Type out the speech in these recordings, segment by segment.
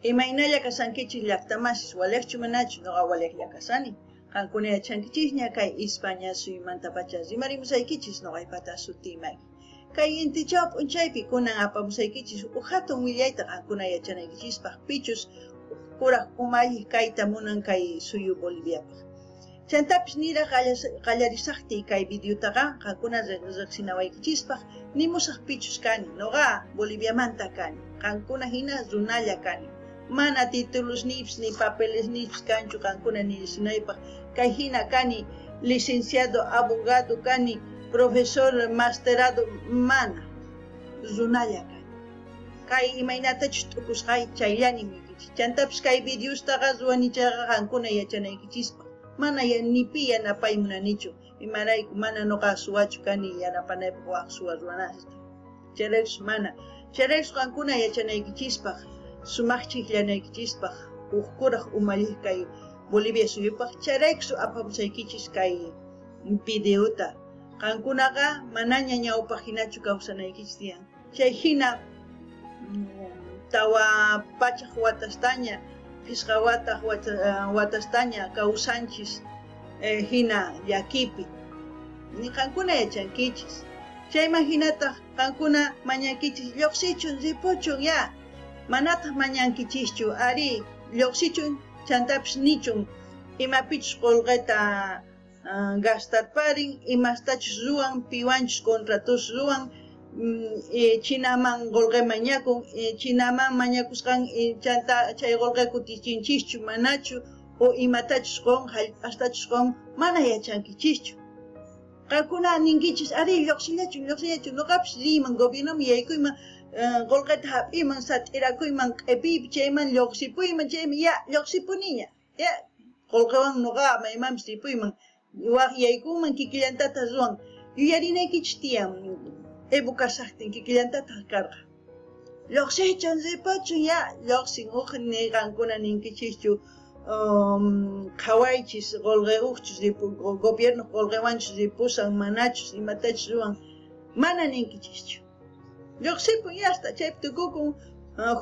Imaynalla kashankichis llaqtamasis walejchu manachu noqa walejlla kashani. Qankuna yachankichisña kay Ispaña suyumantapacha rimarimusaykichis noqaypata sutiymay. Kay intichaw p'unchaypi kunan apamusaykichis uj hatun willayta qankuna yachanaykichispaq pichus kuraj umalliq kayta munan kay suyu Boliviapaq. Chantapis niraj qallarisaqtiy kay videotaqa qankuna riqsinawaykichispaq nimusaq pichus kani, noqa Boliviamanta kani, qankuna hina runalla kani. Mana títulos nipis ni papeles nipis kanchu qankuna nisunaypaq kay hina kani, licenciado, abogado kani, profesor, masterado, mana, runalla kani. Kay imaynatachus t'ukusqay chayllani niykichis. Chantapis kay videostaqa ruwani chayqa qankuna yachanaykichispaq. Mana ni pi yanapay munanichu, imarayku mana noqa suwachu kani yanapanaypaq waj suwa ruwanasta. Chayraykus mana. Chayraykus qankuna yachanaykichispaq, sumaq chijllanaykichispaq, uj kuraj umalliq kay Bolivia suyupaq, chayraykus apamusaykichis kay videota. Qankunaqa manaña ñawpaq hinachu kawsanaykichis tiyan. Chay hina 400 watastaña, 5 watastaña kawsanchis hina llakipi. Ni qankuna yachankichis. Chayman hinataq qankuna mañankichis lluqsichun, ripuchun ya. Manataq mañankichischu, ari lluqsichun chantapis nichun imapichus qullqita gastarparin, imastachus ruwan, piwanchus contratos ruwan, Chinaman qullqi mañakun, Chinaman mañakusqan chanta chay qullqi kutichinchischu manachu, o imatachus qun, hallp'astachus qun, mana yachankichischu. Qankuna ninkichis, ari lluqsillachun, lluqsillachun, noqapis riyman, gobiernoman yaykuyman, qullqita hap'iyman, sat'irakuyman, q'ipiypi chayman lluqsipuyman, chayman ya lluqsipuniña, ya qullqiwan noqa maymanpis ripuyman, waj yaykunman kikillantataq ruwan. Yuyarinaykichis tiyan, Evo kashaqtin kikillantataq karqa. Lluqsichun, ripuchun, ya lluqsin, uj ni qankuna ninkichischu, qhawaychis qullqiyuqchus gobierno qullqiwanchus ripusan, manachus, imatachus ruwan, mana ninkichischu. Lluqsipun yasta, chaypi tukukun,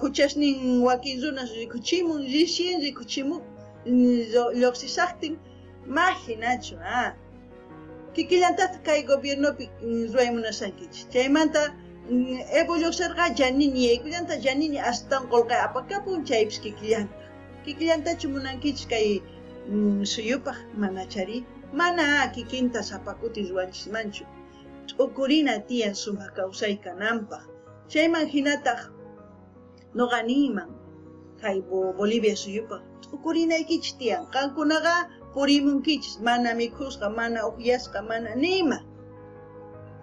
huchasnin wakin runas rikuchimun, recién rikuchimun, lluqsisaqtin, ma hinachu, Kikillantataq kay gobiernopi ruway munashankichis. Chaymanta Evo lluqsirqa Janini yaykullanta, Janini astawan qullqi apakapun, chaypis kikillanta. Kikillantachu munankichis kay suyupaq, manachari, mana kikinta sapa kuti ruwanchismanchu. T'ukurina tiyan sumaq kawsay kananpaq. Chayman hinataq noqa niyman kay Bolivia suyupaq t'ukurinaykichis tiyan. Qankunaqa purimunkichis, mana mikhusqa, mana ukyasqa, mana nima.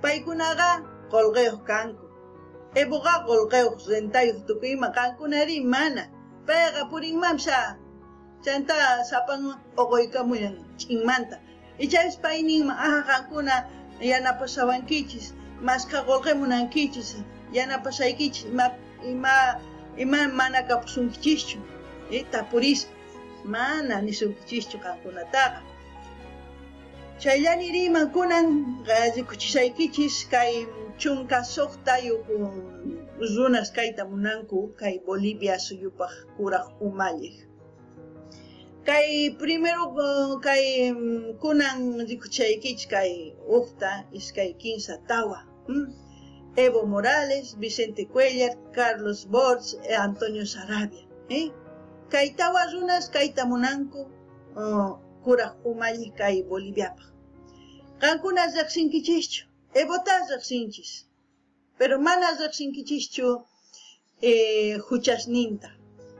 Paykunaqa qullqiyuq kanku. Evoqa qullqiyuq, rentayuq tukuyma, qankunari mana. Payqa purinmanpis chanta sapan uquykamullan ch'inmanta. Ichapis pay ninman, aha, qankuna yanapasawankichis, maskha qullqi munankichis, yanapasaykichis, ima mana kapusunkichischu, tapurispa, mana nisunkichischu qankunataqa. Chayllani riman kunan rikuchisaykichis kay 16 runas kayta munanku kay Bolivia suyupaq kuraj umalliq. Kay primero kay kunan rikuchaykichis kay ujta, 2, 3, 4. Evo Morales, Vicente Cuellar, Carlos Borges, Antonio Saravia. Kay tawa runas kayta munanku kuraj umalliq kay Boliviapaq. Qankuna riqsinkichischu, Evota riqsinchis, pero mana riqsinkichischu huchasninta.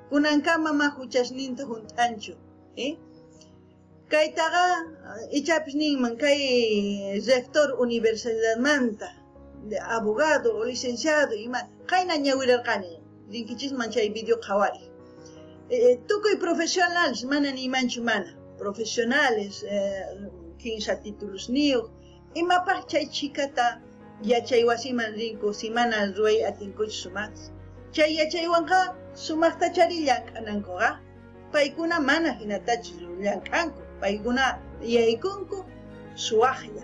Kunankama ma huchasninta hunt'anchu. Kaytaqa ichapis ninman kay rector universidadmanta, de abogado o licenciado, ima qayna ñawirarqani, rinkichisman chay video qhawariq. Tukuy profesionales, mana nimanchu mana, profesionales, 15 títulos niyuq, imapaq chay chikata yachaywasiman rinku, si mana ruway atinkuchu sumaqta. Chay yachaywanqa sumaqtachari llank'anankuqa, paykuna mana hinatachu llank'anku, paykuna yaykunku suwaqlla.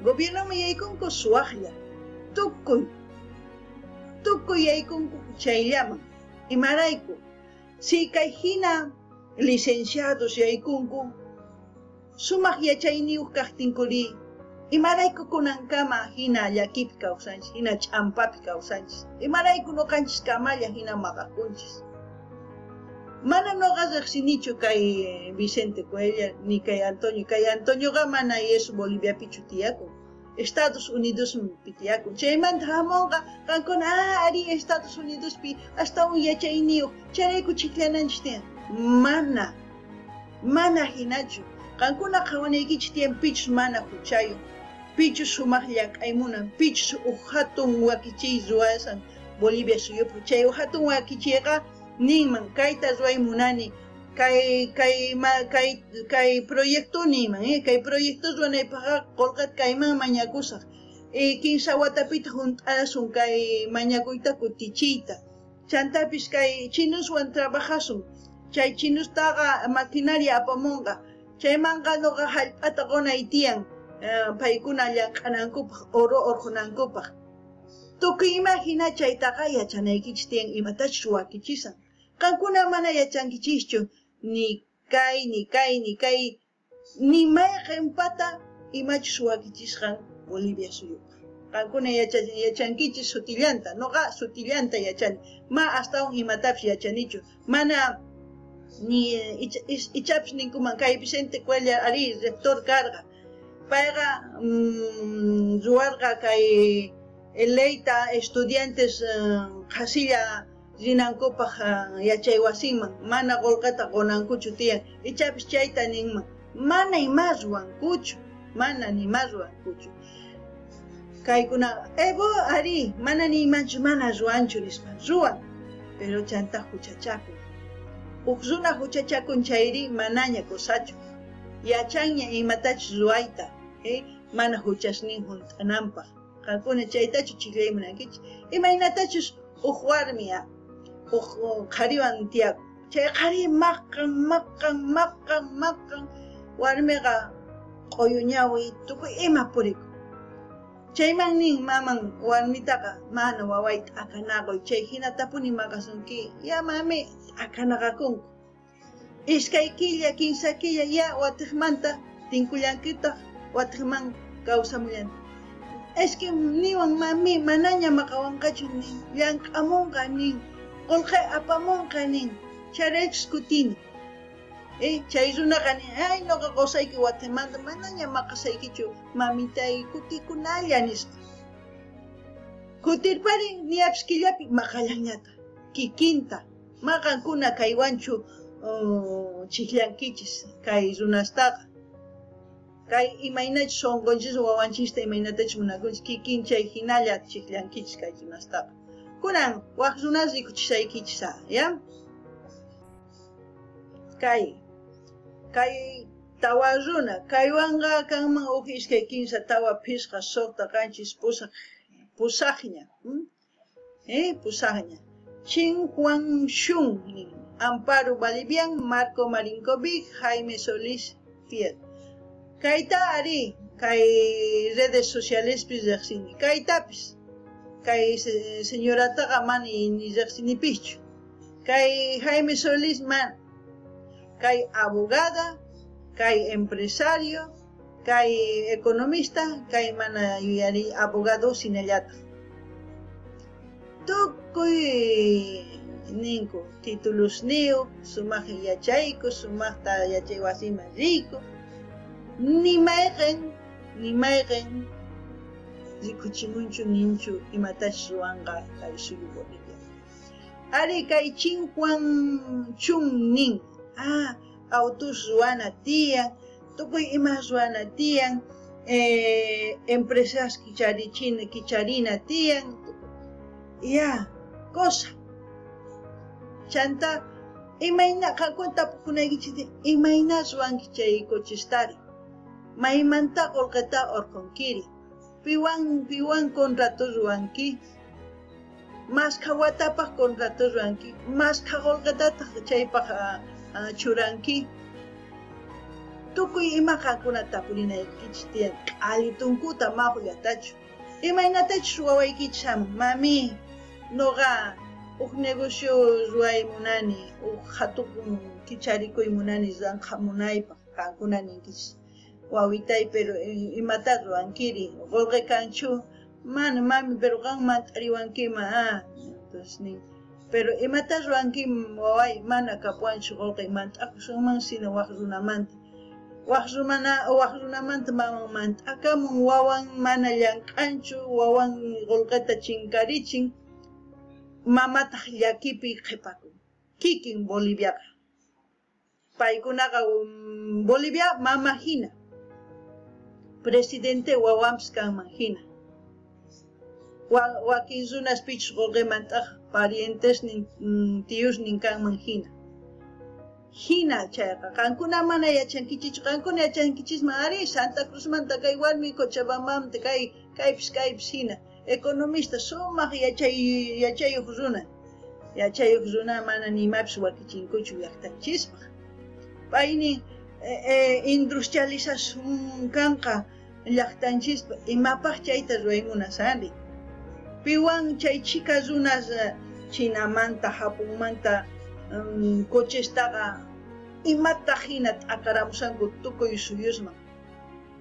Gobiernoman yaykunku suwaqlla, tukuy yaykunku chayllaman. Imarayku si kay hina licenciados yaykunku sumaq yachayniyuq kaqtinkuri imarayku kunankama hina llakipi kawsanchis, hina ch'ampapi kawsanchis, imarayku nuqanchis kamalla hina maqakunchis. Mana nuqa riqsinichu kay Vicente Cuellar ni kay Antonio, kay Antonioqa mana yesu Boliviapichu tiyakun, Estados Unidospi tiyakun. Chaymanta hamunqa qankuna ari Estados Unidospi astawan yachayniyuq chayrayku chiklananchis tiyan. Mana, mana hinachu. Qankuna qhawanaykichis tiyan pichus mana huchayuq, pichus sumaq llank'ay munan, pichus uj hatun wakichiy ruwasan Bolivia suyupaq. Chay uj hatun wakichiyqa ninman kayta ruway munani, kay kay kay kay proyecto ninman, kay proyecto ruwanaypaqqa qullqita kayman mañakusaq, 3 watapitaq hunt'asun kay mañakuyta kutichiyta, chantapis kay chinoswan trabajasun, chay chinostaqa maquinaria apamunqa, chaymanqa nuqa hallp'ata qunay tiyan paykuna llank'anankupaq, oro urqunankupaq. Tukuy ima hina chaytaqa yachanaykichis tiyan imatachus wakichisan. Qankuna mana yachankichischu ni kay, ni kay, ni kay, ni mayqinpata imachus wakichisqan Bolivia suyupaq. Qankuna yachankichis sutillanta, nuqa sutillanta yachani, ma astawan imatapis yachanichu, mana ni ichapis ninkuman kay Vicente Cuellar ari rector karqa, payqa ruwarqa kay leyta estudiantes qhasilla rinankupaq yachay wasinman, mana qullqita qunankuchu tiyan, ichapis chayta ninman, mana ima ruwankuchu, mana nima ruwankuchu. Kaykuna Evo ari mana nimanchu mana ruwanchu nispa ruwan, pero chanta huchachakun. Uj runa huchachakun chayri manaña kusachu, yachanña imatachus ruwayta, mana huchasnin hunt'ananpaq. Qankuna chaytachu chikllay munankichis, imaynatachus uj warmi uj qhariwan tiyakun, chay qhari maqan maqan maqan maqan, warmiqa q'uyuñawi tukuy ima purikun. Chayman nin maman warmitaqa mana waway t'akanaqoy, chay hinatapuni maqasunki, ya mami t'akanaqakunku. 2 killa, 3 killa ya watiqmanta tinkullankitaq, watiqman kawsamullanta. Es que niwan mami manaña maqawanqachu nin, llank'amunqa nin, qullqi apamunqa nin, chayraykus kutini. Chay runaqa nin, ay nuqa qusayki watimanta manaña maqasaykichu mamitay kutikunalla nispa. Kutirparin niyapis killapi maqallanñataq kikinta, maqankuna kaywanchu chikllankichis kay runastaqa. Kay imaynachus sunqunchis wawanchista imaynatachus munakunchis kikin chay hinalla chikllankichis kay runastaqa. Kunan wak runas rikuchisaykichis, ya? Kay kay tawa runa, kaywanqa kanman uj 2 3 4 5 6 7 8 pusaqña, pusaqña. Chin Juan Xun, Amparo Balivian, Marco Marinkovic, Jaime Solís Fiel. Kayta ari, kay redes sociales pis riqsini, kaytapis, kay señorataqa mana ni riqsinipischu. Kay Jaime Solís man, kay abogada, kay empresario, kay economista, kay mana yuyari abogado sinallataq. Tukuy ninku titulusniyuq, sumaq yachayku, sumaqta yachay wasiman riyku, ni mayqin, ni mayqin rikuchimunchu ninchu imatachus ruwanqa kay suyu Bolivia. Ari kay Chin Juan Chun nin, autos ruwana tiyan, tukuy ima ruwana tiyan, empresas kicharina tiyan, ya, cosa. Chanta, imayna qankuna tapukunaykichis, imayna ruwanki chay cochistari, maymanta qullqita urqunkiri, piwan contrato ruwanki, maskha watapaq contrato ruwanki, maskha qullqitataq chaypaq churanki. Tukuy ima qankuna tapurinaykichis tiyan, q'alitunkuta mahullatachu. Imaynatachus wawaykichis hamun, mami, nuqa Uj negocio ruway munani, uj jatun kicharikuy munani ranqhamunaypaj. Qankuna ninkichis, wawitay, pero imata ruwankiri? Qolqe kanchu? Mana, mami, pero qan mant'ariwankiman, ah. Entonces nin, pero imata ruwanki, waway? Mana kapuwanchu qolqe, mant'akusunman sino waj runamanta. Waj runamanta maman mant'akamun, wawan mana llank'anchu, wawan qolqeta chinkarichin, mamataq llakipi qhipakun. Kikin Boliviaqa. Paykunaqa Bolivia mama hina, presidente wawanpis kanman hina. Wakin runas pichus qolqemant'aj parientesnin, tiyusnin kanman hina. Hina chayqa, qankuna mana yachankichichu, qankuna yachankichisman ari Santa Cruzmanta kay warmi Cochabambamanta kay kaypis kaypis hina. Economista sumaq yachayuq runa. Yachayuq runa mana nimapis wakichinkuchu llaqtanchispaq. Payni industrialización kanqa llaqtanchispa, imapaq chayta ruwaymunasani. Piwan chay chika runas Chinamanta, Japonmanta cochestaqa imata hina t'akaramusanku tukuy suyusman.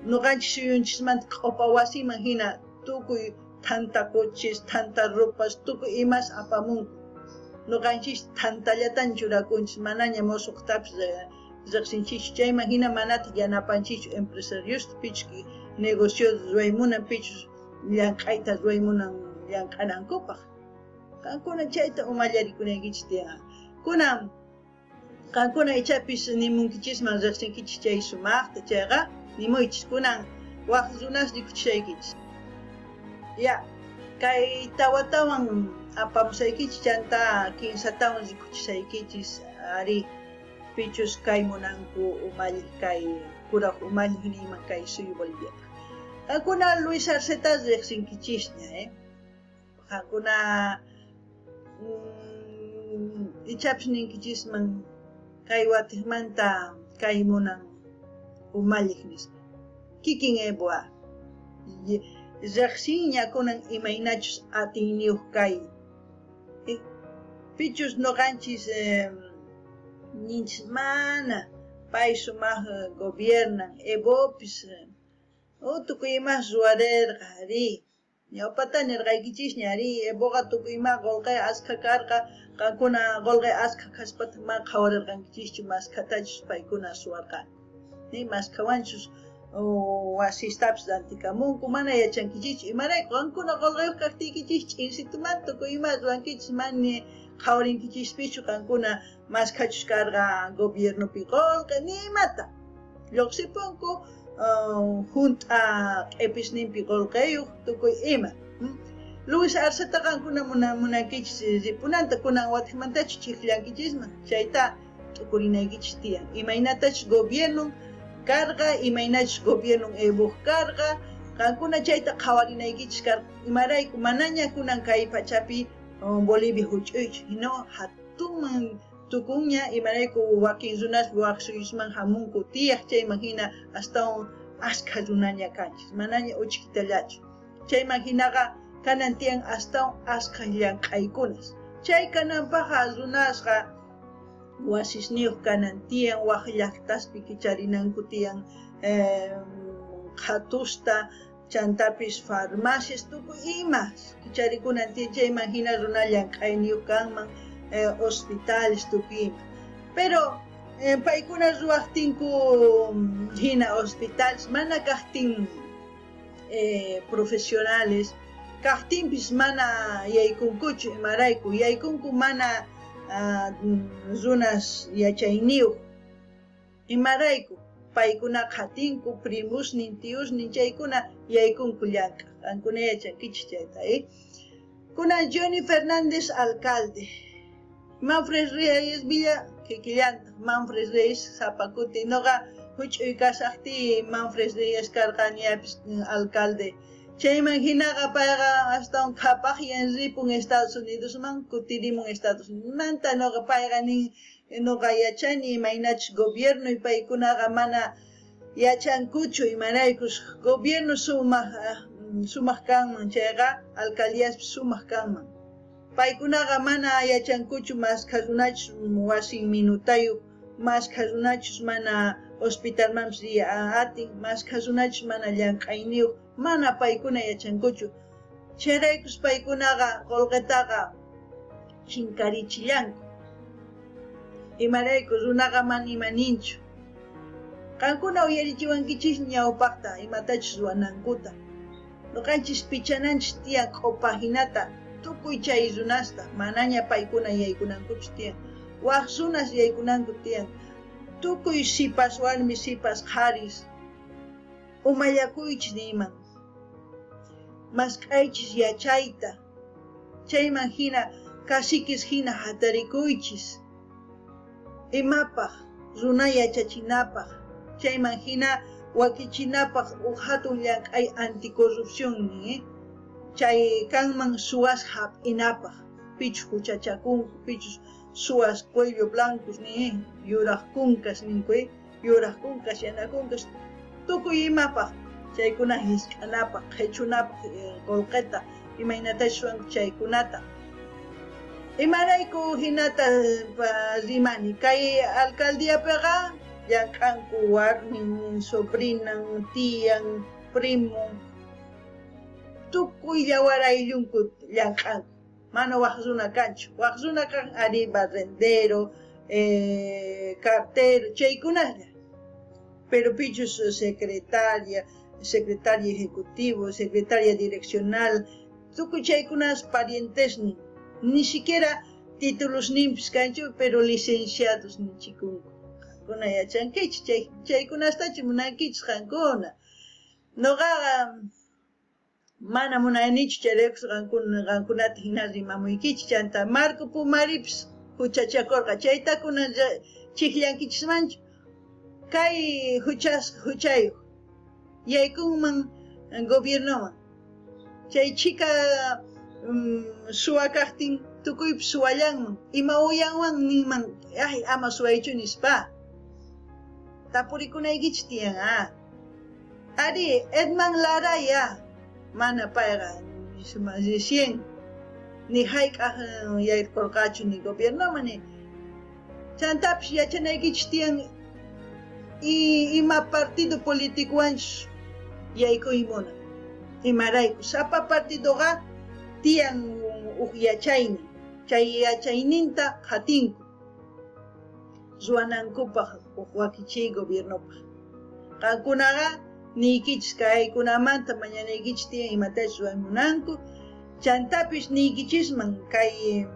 Noqanchis suyunchismanta q'opa wasiman hina tukuy thanta coches, thanta ropas, tukuy imas apamunku. Noqanchis thantallatan churakunchis, manaña musuqtapis riqsinchikchu. Chayman hina manataq yanapanchikchu empresariosta, pichus negocio ruwaymunan, pichus llank'ayta ruwaymunan llank'anankupaq. Qankuna chayta umallarikunaykich tiyan. Kunan qankuna ichapis nimunkichisman riqsinkichis chay sumaqta, chayqa nimuychis. Kunan waj runas rikuchishaykichis. Ya, kay tawatawan apamusaykichis, chanta kinsatawan rikuchisaykichis, ari pichus kay munanku umalliq kay kuraq umalliq niyman kay suyu Boliviapaq. Qankuna Luis Arceta riqsinkichisña, Qankuna ichapis ninkichisman kay watiqmanta kay munan umalliq nispa. Kikin Evoa riqsinña kunan imaynachus atiyniyuq kay. Pichus noqanchis ninchis mana pay sumaq gobiernan, Evopis tukuy imas ruwarerqa ari. Ñawpata nirqaykichisña ari, Evoqa tukuy ima qolqe askha karqa, qankuna qolqe askha kaspataq mana qhawarirqankichischu maskhatachus paykuna suwarqanku. Ni maskhawanchus wasistapis rantikamunku, mana yachankichischu imarayku qankuna qolqeyuq kaqtiykichis ch'insitumanta tukuy ima ruwankichis, mana qhawarinkichispichu qankuna maskhachus karqa gobiernopi qolqe ni imata. Lluqsipunku junt'a q'ipisninpi qolqeyuq tukuy ima. Luis Arceta qankuna munankichis ripunanta, kunan watiqmantachu chikllankichisman, chayta t'ukurinaykichis tiyan. Imaynatachus gobierno karqa, imaynachus gobierno Evoq karqa, qankuna chayta qhawarinaykichis karqa. Imarayku manaña kunan kay pachapi Bolivia huch'uychu, hino hatunman tukunña, imarayku wakin runas waq suyusman hamunku tiyaq, chayman hina astawan askha runaña kanchis, manaña uchkitallachu. Chayman hinaqa kanan tiyan astawan askha llank'aykunas. Chay kananpaqqa runasqa wasisniyuq kanan tiyan, waq llaqtaspi kicharinanku tiyan qhatusta, chantapis farmacias, tukuy imas kicharikunan tiyan, chayman hina runa llank'ayniyuq kanman, hospitales, tukuy ima. Pero paykuna ruwaqtinku hina hospitales, mana kaqtin profesionales, kaqtinpis mana yaykunkuchu, imarayku yaykunku mana runas yachayniyuq. Imarayku paykuna qhatinku primusnin, tiyusnin, chaykuna yaykunku llank'aq. Qankuna yachankichis chayta, Kunan Johnny Fernández alcalde. Manfred Reyes Villa kikillantaq, Manfred Reyes sapa kuti noqa huch'uy kasaqtiy Manfred Reyes karqaniapis alcalde. Chayman hinaqa payqa astawan qhapaqyan ripun Estados Unidosman, kutirimun Estados Unidosmanta, noqa payqa nin noqa yachani imaynachus gobierno y paykunaqa mana yachankuchu imaraykus gobierno sumaq kanman chayqa alcaldíaspis sumaq kanman. Paykunaqa mana yachankuchu maskha runachus wasin minutayuq, maskha runachus mana hospitalmanpis riy atin, maskha runachus mana llank'ayniyuq, mana paykuna yachankuchu. Chayraykus paykunaqa qolqetaqa chinkarichillanku. Imarayku runaqa mana imaninchu. Qankuna uyarichiwankichis ñawpaqta imatachus ruwanankuta. Noqanchis pichananchis tiyan q'opa hinata tukuy chay runasta, manaña paykuna yaykunankuchu tiyan. Waj runas yaykunanku tiyan. Tukuy sipas warmi sipas qharis umayakuychis niyman. Mask'aychis yachayta. Chayman hina caciques hina hatarikuychis. Imapaq runa yachachinapaq, chayman hina wakichinapaq uj hatun llank'ay anticorrupción nin, chay kanman suwas hap'inapaq, pichus huchachakunku, pichus suwas cuello blancos nin, yuraq kunkas ninku, yuraq kunkas, yana kunkas, tukuy imapaq chaykuna hisk'anapaq, qhichunapaq qolqeta, imaynatachus ruwanku chaykunata. Imarayku hinata rimani, kay alcaldiapiqa llank'anku warmin, sobrinan, tiyan, primon, tukuy yawar ayllunku llank'anku, mana waj runa kanchu. Waj runa kan ari barrendero, cartero, chaykunalla. Pero pichus secretaria, secretaria ejecutivo, secretaria direccional, tukuy chaykunas parientesnin. Ni siquiera títulos ninpis kanchu, pero licenciados nichikunku. Qankuna yachankichis, chaykunastachu munankichis qankuna. Noqaqa mana munaynichu chayraykus qankunata hina rimamuykichis. Chanta Marco Pumaripis huchachakurqa, chaytakuna chikllankichismanchu. Kay huchayuq yaykunman gobiernoman. Chay chika suwa kaqtin tukuypis suwallanman, ima uyanwan ninman, ay ama suwaychu nispa. Tapurikunaykichis tiyan, Ari, Edman Laraya, mana payqa recién ni hayk'aq yaykurqachu ni gobiernoman ni. Chantapis yachanaykichis tiyan ima partido politicowanchus yaykuy munan. Imarayku sapa partidoqa tiyan uj yachaynin, chay yachayninta qhatinku ruwanankupaq uj wakichiy gobiernopaq. Qankunaqa niykichis kaykunamanta mañanaykichis tiyan imatachus ruway munanku. Chantapis niykichisman kay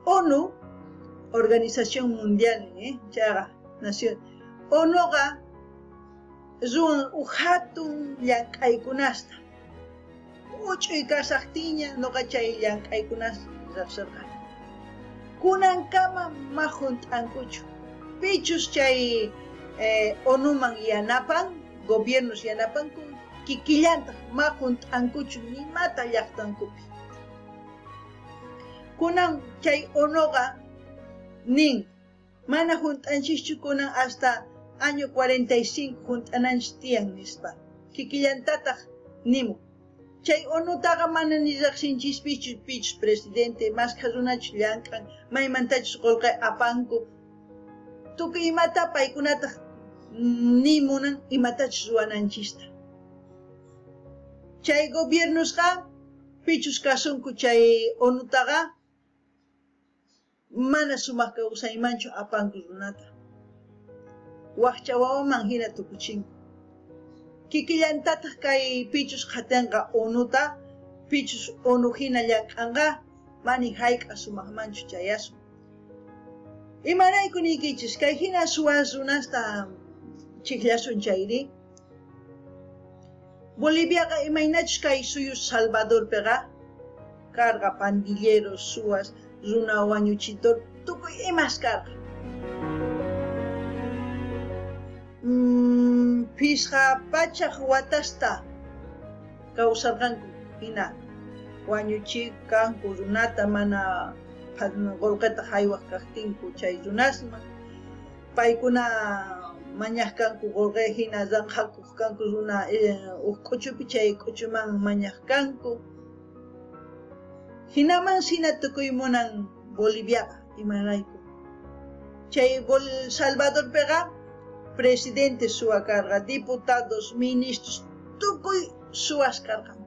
ONU, Organización Mundial, chayqa nación, ONUqa ruwan uj hatun llank'aykunasta. Uch'uy kasaqtiña noqa chay llank'aykunasta riqsirqani. Kunankama ma hunt'ankuchu. Pichus chay ONUman yanapan, gobiernos yanapanku, kikillantaq ma hunt'ankuchu nimata llaqtankupi. Kunan chay ONUqa nin, mana hunt'anchischu kunan hasta año 45 hunt'ananchis tiyan nispa. Kikillantataq nimun. Chay ONUtaqa mana ni riqsinchispichu pichus presidente, maskha runachus llank'an, maymantachus qolqe apanku. Tukuy imata paykunataq ni munan imatachus ruwananchista. Chay gobiernosqa pichus kasunku chay ONUtaqa mana sumaq kawsaymanchu apanku runata. Waqcha wawaman hina tukuchinku. Kikillantataq kay pichus qhatinqa ONUta, pichus ONU hina llank'anqa, mani hayk'a sumaqmanchu chayasun. Imarayku niykichis, kay hina suwas runasta chikllasun chayri. Boliviaqa imaynachus kay suyu Salvadorpiqa karqa pandilleros, suwas, runa wañuchitor, tukuy imas karqa. Phisqa pachaq watasta kawsarqanku hina wañuchik kanku runata mana qolqeta haywaq kaqtinku chay runasman. Paykuna mañaq kanku qolqe hina ranqhakuq kanku runa uj k'uchupi chay k'uchuman mañaq kanku. Hinaman sina tukuy munan Boliviaqa imarayku. Chay Salvadorpiqa presidente suwa karqa, diputados, ministros, tukuy suwas karqanku.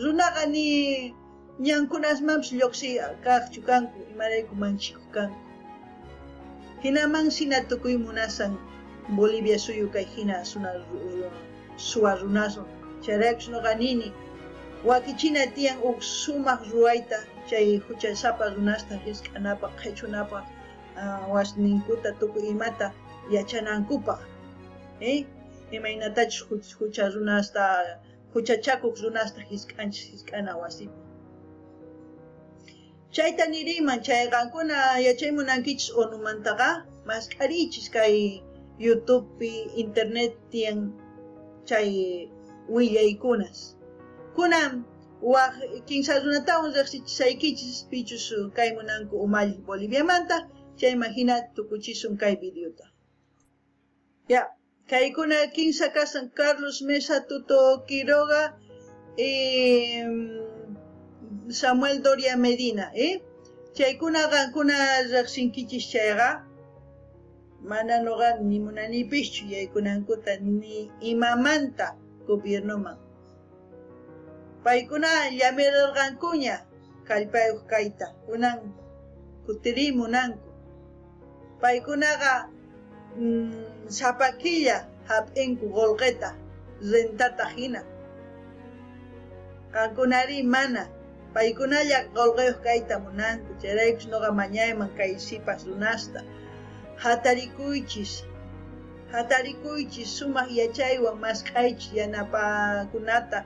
Runaqa ni ñankunasmanpis lluqsi kaqchu kanku, imarayku manchikuq kanku. Hinaman sina tukuy munasan Bolivia suyu kay hina suwa runaswan. Chayraykus nuqa nini, wakichina tiyan huk sumaq ruwayta chay huchasapa runasta hisk'anapaq, qhichunapaq, wasninkuta tukuy imata yachanankupaq. Imaynatachus hucha runasta, huchachakuq runasta hisk'anchis hisk'ana wasipi. Chayta niriman chay qankuna yachay munankichis ONUmantaqa mask'arichis kay YouTubepi, internet tiyan chay willaykunas. Kunan waj kinsa runatawan riqsichisaykichis pichus kay munanku umalliq Boliviamanta, chayman hina tukuchisun kay videota. Ya, kaykuna kinsa kasan Carlos Mesa, Tuto Quiroga, Samuel Doria Medina, Chaykuna qankuna riqsinkichis chayqa mana nuqa ni munanipischu yaykunankuta ni imamanta gobiernoman. Paykuna llamirarqankuña kallpayuq kayta, kunan kutirimunanku. Paykunaqa sapa killa hap'inku qullqita rentata hina. Qankunari mana, paykunalla qullqiyuq kayta munanku. Chayraykus nuqa mañayman kay sipas runasta. Hatarikuychis, hatarikuychis sumaq yachaywan mask'aychis yanapakunata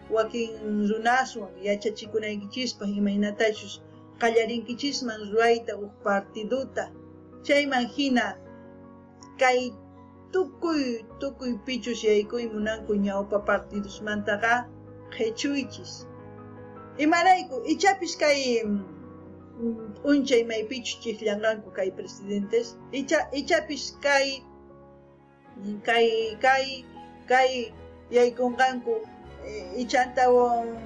wakin runaswan yachachikunaykichispaq imaynatachus qallarinkichisman ruwayta huk partiduta. Chayman hina kay tukuy pichus yaykuy munanku ñawpa partidosmantaqa qhichuychis. Imarayku ichapis kay p'unchay maypichus chiqllanqanku kay presidentes, ichapis kay yaykunqanku ichantawan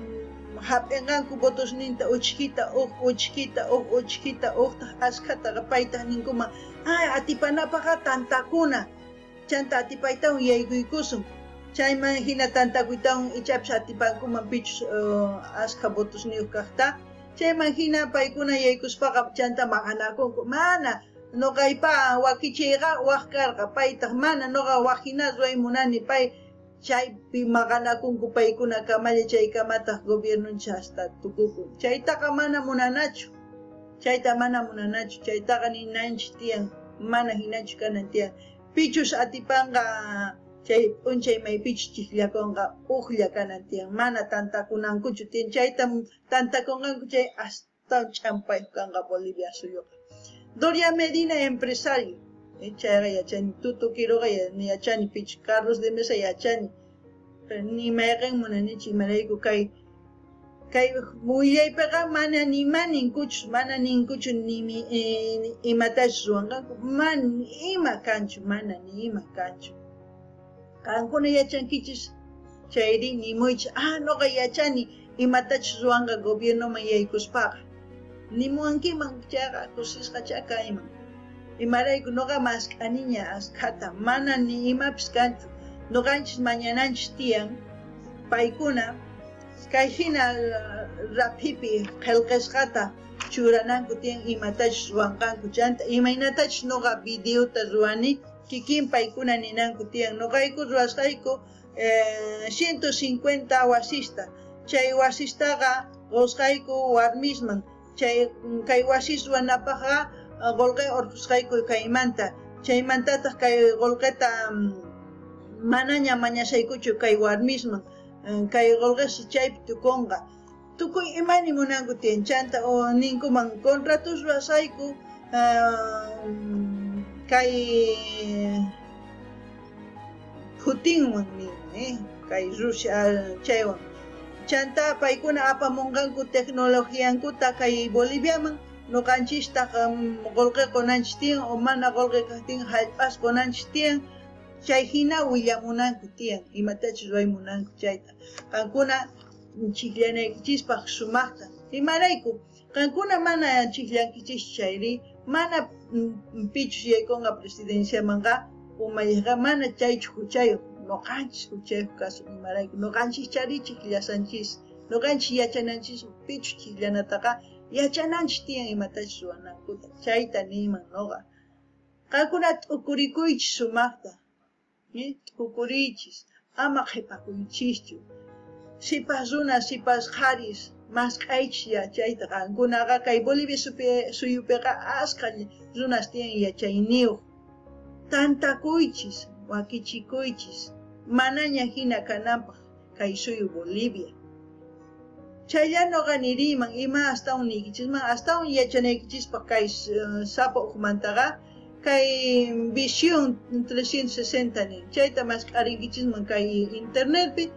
hap'inqanku votosninta uchkita huk uchkita huk uchkita huktaq askhataqa paytaq ninkuman ay atipanapaqqa tantakuna chanta atipaytawan yaykuykusun chayman hina tantakuytawan ichapis atipankuman pichus askha votosniyuq kaqta chayman hina paykuna yaykuspaqa chanta maqanakunku mana nuqaypa wakichiyqa waq karqa paytaq mana nuqa waq hina ruway munani pay chaypi maqanakunku paykuna kamalla chaykamataq gobiernonchik hasta tukukun. Chaytaqa mana munanachu, chayta mana munanachu, chaytaqa ninanchik tiyan, mana hinachu kanan tiyan. Pichus atipanqa chay p'unchay maypichus chiqllakunqa uqlla kanan tiyan, mana tantakunankuchu tiyan, chayta tantakunqanku chay astawan ch'ampayuq kanqa Bolivia suyuqa. Doria Medina empresario, chayqa yachani, Tuto Quiroga yachani, pichu Carlos de Mesa yachani, pero ni mayqin munanichu imarayku kay willaypiqa mana nima ninkuchu, mana ninkuchu ni imatachus ruwanqanku, mana ni ima kanchu, mana ni ima kanchu. Qankuna yachankichis chayri nimuychis, nuqa yachani imatachus ruwanqa gobiernoman yaykuspaqa. Nimuwankiman chayqa kusisqachá kayman. Imarayku nuqa mask'aniña askhata, mana ni imapis kanchu. Nuqanchis mañananchis tiyan paykuna kay hina raphipi qillqasqata churananku tiyan imatachus ruwanqanku chanta imaynatachus nuqa videota ruwani kikin paykuna ninanku tiyan nuqayku ruwasqayku 150 wasista chay wasistaqa qusqayku warmisman chay kay wasis ruwanapaqqa qullqi urqusqayku kaymanta chaymantataq kay qullqita manaña mañasaykuchu kay warmisman kay qullqisi chaypi tukunqa tukuy imani munanku tiyan chanta ninkuman contratos ruwasayku kay Putinwan nin kay Rusia chaywan chanta paykuna apamunqanku tecnologiankuta kay Boliviaman nuqanchistaq qullqi qunanchis tiyan o mana qullqi kaqtin hallp'as qunanchis tiyan chay hina willamunanku tiyan imatachus ruway munanku chayta qankuna Chijllanaykichispaj sumajta. Imarayku qankuna mana chijllankichis chayri mana pichus yaykunqa presidenciamanqa umalliqqa mana chaychu huchayuq, noqanchis huchayuq kasun. Imarayku noqanchis chari chijllasanchis, noqanchis yachananchis pichus chijllanataqa yachananchis tiyan imatachus ruwanankuta. Chayta niyman noqa. Qankuna t'ukurikuychis sumajta, t'ukuriychis, ama qhipakuychischu. Sipas runa, sipas qharis, mask'aychis yachayta. Qankunaqa kay Bolivia suyupiqa askha runas tiyan yachayniyuq. Tantakuychis, wakichikuychis, manaña hina kananpaq kay suyu Bolivia. Chaylla noqa niriyman ima astawan niykichisman, astawan yachanaykichispaq kay sapa uqmantaqa kay Visión 360 nin. Chayta mask'arinkichisman kay internetpi,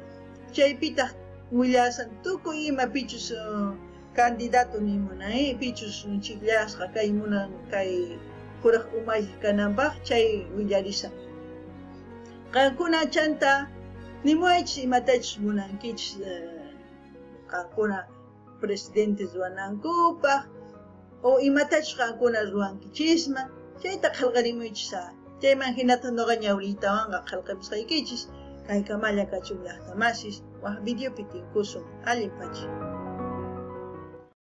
chaypitaq willasan tukuy ima pichus candidato ni munan, pichus chijllasqa kay munan kay kuraj umalliq kananpaq chay willarisan. Qankuna chanta nimuwaychis imatachus munankichis qankuna presidente ruwanankupaq o imatachus qankuna ruwankichisman, chayta qhelqarimuychis. Chayman hinata noqa ñawriytawanqa qhelqamusqaykichis. Kaykamalla kachun llaqtamasis, waj videopi tinkusun. Allin pacha.